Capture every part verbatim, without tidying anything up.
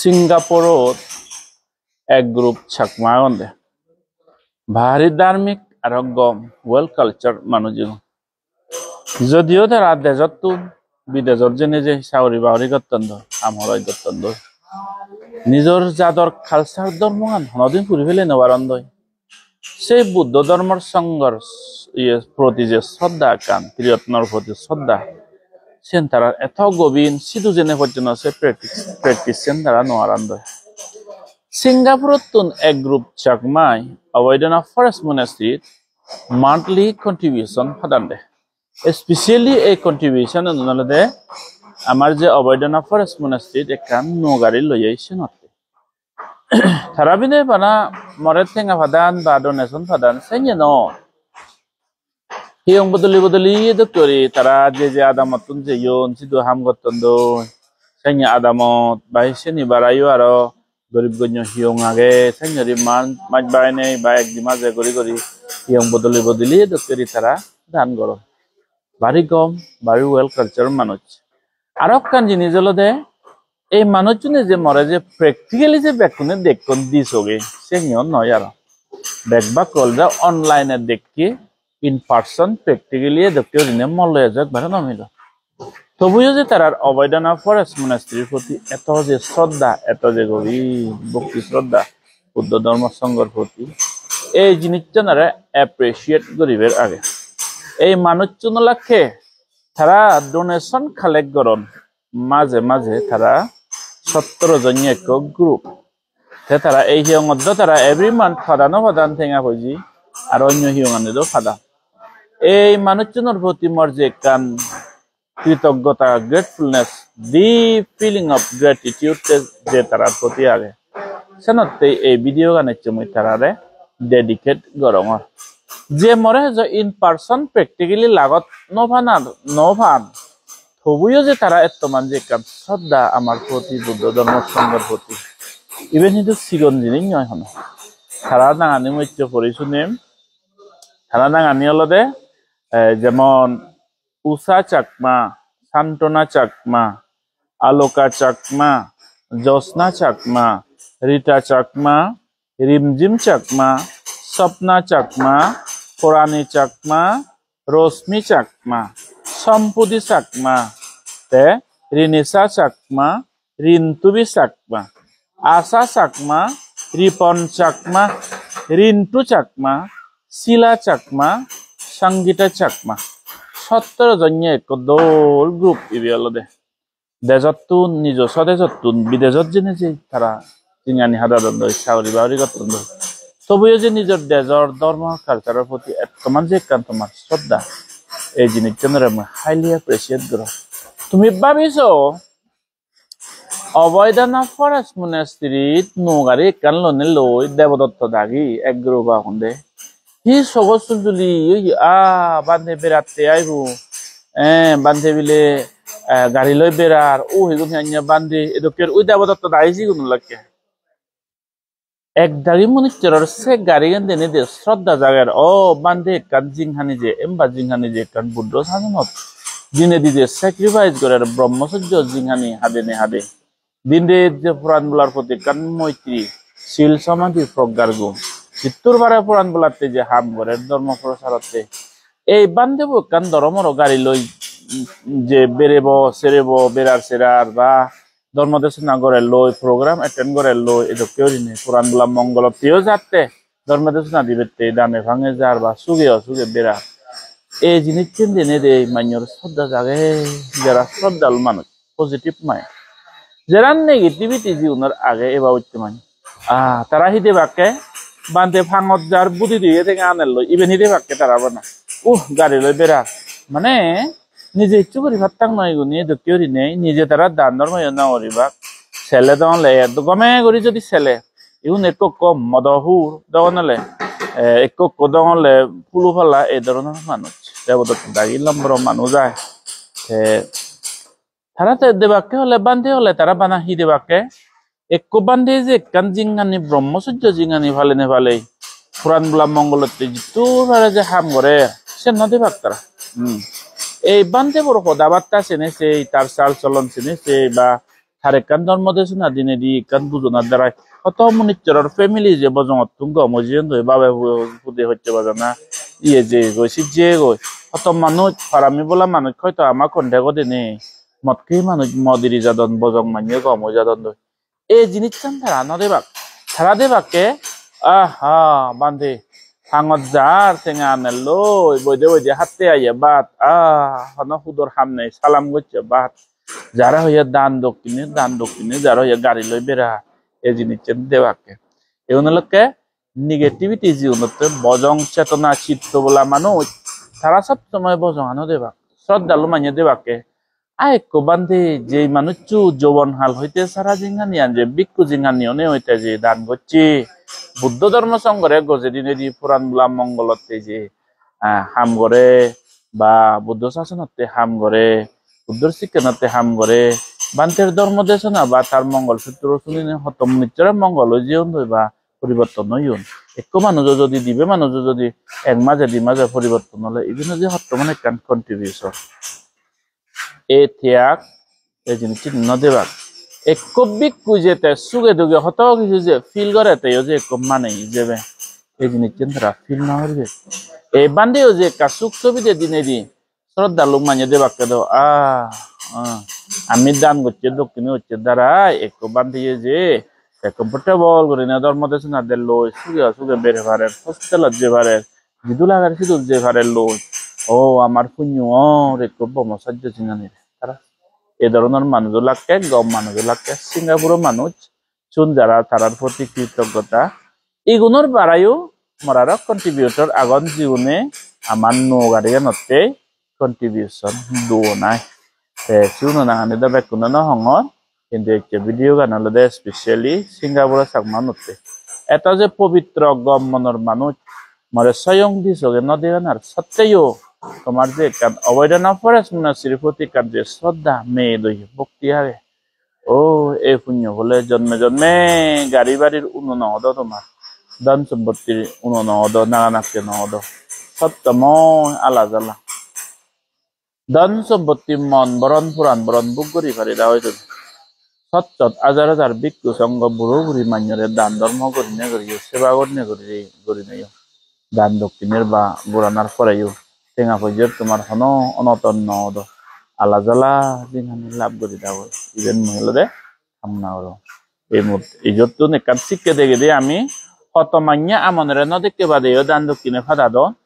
Singapore-ot ek group Chakma agonde. Bhari dharmik aro gom, well cultured manuj igun. Jodio tara dejottun bidejot jeinei je sagori bagori gotton doi, ham horoj gotton doi, nijor jador culture dhormogan honodin puri pele no paron doi. Sei Buddho dhormor songhor, iye, proti je sroddha ekkan, Triratnor proti sroddha, siyen tarar eto gobin, sidu jeinei pojjonto se practice, practice siyen tara no aran doi. Singapore-ottun ek group Chakmai Avoidana Forest Monastery-t monthly contribution padande. Especially ei contribution-un olode amar je Avoidana Forest Monastery-t ekkan nuo gari loye senotte. Tara bile bana more tenga padan ba donation padan, senne no. Hiyong bodoli bodoli dokke guri tara je je adamottun jeyon, sidu ham gotton doi. Senne adamot ba seni barayo aro gorib gonyo hiyong age, senne guri man-, maj bainei ba ek di maje guri guri hiyong bodoli bodoli dokke guri tara dan goron. Bari gom, bari well culture manuj. Aro ekkan jinis olode, ei manuchchune je more je practically je bekkune dekkon di soge, seniyo noi aro. Begbak olode online-e dekke, in person practically e dokke gurinei mollo ejo ekbare no milo. Tobuyo je tarar Avoidana Forest Monastery-r proti eto je sroddha, eto je gobir bhokti sroddha Buddho Dhormo Songhor proti, ei jinissanore appreciate guribar age. Ei manuchchun olakke tara donation collect goron, maje maje tara sottoro jonye ekko group. Te tara ei hiyongot do tara every month pada no padan tenga poji, aro onyo hiyongani do pada. Ei manuchchunor proti mor je ekkan kritoggota, gratefulness, deep feeling of gratitude te je tarar proti age. Senotte ei video gan ecche mui tarare dedicate gorongor. Je more jo in person practically lagot no panar, no pan, tobuyo je tara ettoman je ekkan sroddha amar proti, Buddho Dhormo Songhor proti, iben hintu sigon jinis noi hono. Tara nangani mui ecche pori sunem. Tara nangani olode, eh, jemon Usha Chakma, Santona Chakma, Aloka Chakma, Josna Chakma, Rita Chakma, Rimjim Chakma, Sopna Chakma, Porani Chakma, Rosmi Chakma, Sompudi Chakma, te Rinisa Chakma, Rintubi Chakma, Asha Chakma, Ripon Chakma, Rintu Chakma, Sila Chakma, Sangita Chakma. Sottoro jonye ekko dol group ibe olode. Dejottun, nijo sodejottun, bidejot jeinei je tara jinghani hadadon doi, sagori bagori gotton doi. Tobuyo je nijor dejor dhormo culture-or proti ettoman je ekkan tomar sroddha, ei jinissanore mui highly appreciate gorong. Tumi babi so, Avoidana Forest Monastery-t nuo gari ekkan lonei loi Debodotto dagi ek group agonde. Hi sogo suljuli, ui, ah, bhante beratte aibo. Eh, bhante bile, eh, gari loi berar. Uh, igun hi anya bhante, edokker ui Debodotto dagi sigun olakke. Ek dagi munissoror se garigan denei de sroddha jager. O bhante ekkan jinghani je, emba jinghani je ekkan Buddho sajonot dinedi je sacrifice gorer, Brahmacharya jinghani hadene hade. Din ret je poran bolar proti ekkan moitri, sil somadhi proggar gun. Jittur pare poran bolatte je ham gorer dhormo procharotte. Ei bhantebo ekkan dhoromoro gari loi, mm, je berebo, serebo, berar serar ba dhormo desona gore loi, program attend gore loi, edokke gurinei poran bola mongolotteyo jatte, dhormo desona dibatte dane pange jar ba suge osuge berar. Ei jinissan denei de manyor sroddha jage, jara sroddhalu manuj, positive mind. Jara negativity jigunor age eba utte mane. Ah, tara hi debakke? Bhante pangot jar budi diye tenga anelloi, iben hi debakke tara bana? Uh, gari loi berar. Mane, nije hissu guri pattang noi iguni, edokke gurinei, nije tara dan dhormo yo no guribak. Sele dogong ole, gome guri jodi sele, igun ekko ekko modo hur dogong ole, eh, ekko ekko dogong ole pulu pala, ei dhoronor manuj. Debodotto dagi lombor manuj ai. Te tara te debakke ole, bhante ole tara bana hi debakke? Ekko bhante je ekkan jinghani, Brahmacharya jinghani palene palei, poran bola mongolotte jittur pare je ham gore, sen no debak tara. Hmm. Ei bhantebor hoda batta sene sei, tar sal solon sene sei, ba Tar ekkan dhormo desona dinedi ekkan bujonar darai hoto munissoror family je bojongottun gom oi jeyondoi, babe pu-, pude hocche bajana, iye jeyegoi, sijjeyegoi. Hoto manuj, parami bola manuj hoito ama contact-o dinei, mot hei manuj mod iri jadon, bojong manye gom oi jadondoi. Ei jinissan tara no debak. Tara debakke, "Aha, bhante, pangot jar, tenga anelloi, boide boide hatte aye bhat. Ah, hono hudor ham nei, salam gocche bhat. Jare hoye dan dokkine, dan dokkine, jare hoye gari loi bera." Ei jinissan debakke. Igun olokke negativity jigun otte bojong chetona chitto bola manuj, tara sob somoi bojong ano debak. Sroddhalu manye debakke. A ekko bhante, jei manuccho jobon hal hoite sara jinghaniyan je bhikkhu jinghani onei hoite je dan gocche, Buddho dhormo songhore gojei dinedi puran bula mongolotte je, ah, ham gore ba Buddho sasonotte ham gore, Buddhor sikkenotte ham gore, bhanter dhormo desona ba tar mongol sutro sunine hoto munissoror mongol oi jeyondoi ba poriborton oyon. Ekko manujo jodi, dibe manujo jodi ek maje di maje poriborton ole, iben oi je hottoman ekkan contribution. Ei teyag, ei jinissan no debak. Ekko bhikkhu je te suge duge hoto hissu je feel gore, teyo je ekko manei ijebe, ei jinissan tara feel no goribe. Ei bhanteyo je ekka suk subide dinedi sroddhaluk manye debakke do, ah, ah, ami dan gocche, dokkine gocche darai ekko bhanteye je te comfortable gurinei dhormo desona de loi, suge osuge bere parer, hostelot jei parer, jidu lager sidu jei parer loi. O amar punyo or ekko bomo sajjo jinghani tara. Ei dhoronor manujo lakke, gom manujo lakke, Singapore-o manuj, sun jara tarar proti kritoggota. Igunor barayo mor aro contributor agon, jigune amar nuo gariganotte contribution duon ai. Te sigun nangani do bekkuno no hongor, hintu ecche video gan olode specially Singapore-o Chakma unotte. Eto je pobitro gom monor manuj, more soyong di soge no deganar sotteyo, tomar je ekkan Abhayadana Forest Monastery-r proti ekkan je sroddha, meye doi bhokti age. O, ei punyo phole jonme jonme gari barir uno no odo tomar. Dhon sompottir uno no odo, naga nakke no odo. Sottomoi ala jala. Dhon sompotti mon boron puran boron buk guri parida oi tumi. Sot sot hajar hajar bhikkhu songho buro buri manjore dan dhormo gurinei guriyo, seba gurinei guri, gurineiyo. Dan dokkiner ba goranar poreyo tenga poijer tomar hono onoton no odo. Ala jala jinghani lab guri dagoi. Iben mui olode kamona gorong. Ei mut-, ijottun ekkan sikke degede ami, hoto manye amonore no dekke badeyo dan dokkine padadon.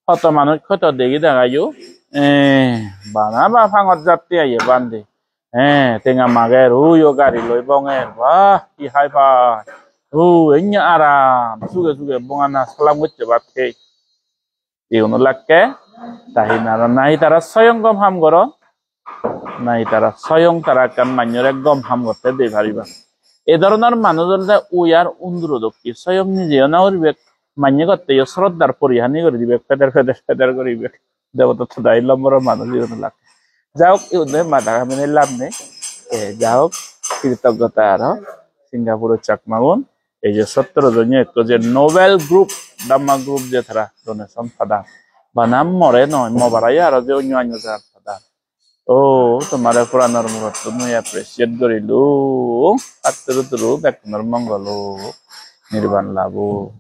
Hoto manuj hoito degi dagayo, eh, bana ba pangot jatte aye bhante. Eh, tenga mager, uyo gari loi bonger, bah, hi hai pai. U, enya aram, suge suge bongana salam gocche bhat hei. Igun olakke, ta hi nara nahi tara soyong gom ham goron, nahi tara soyong tara ekkan manjore gom ham gotte de pariba. Ei dhoronor manuj olode uyar unduro dokke, soyong nijeyo no guribek, manye gotteyo sroddhar porihani guri dibek, peder peder peder guribek. Deboto todai lomboro manuj igun olakke. Ja hok, igun loi mada hamine lab nei. E, ja hok, kritoggota aro Singapore-o Chakmagun. Ei je sottoro jonyo ekko je Noble Group, Dhamma Group je tara donation padan. Bana more noi, mo barayo aro je onyo onyo jagat padan. O, tomare puranor murottun mui appreciate gorilung. Patturu turu bekkunor mongol o. Nirban lab o.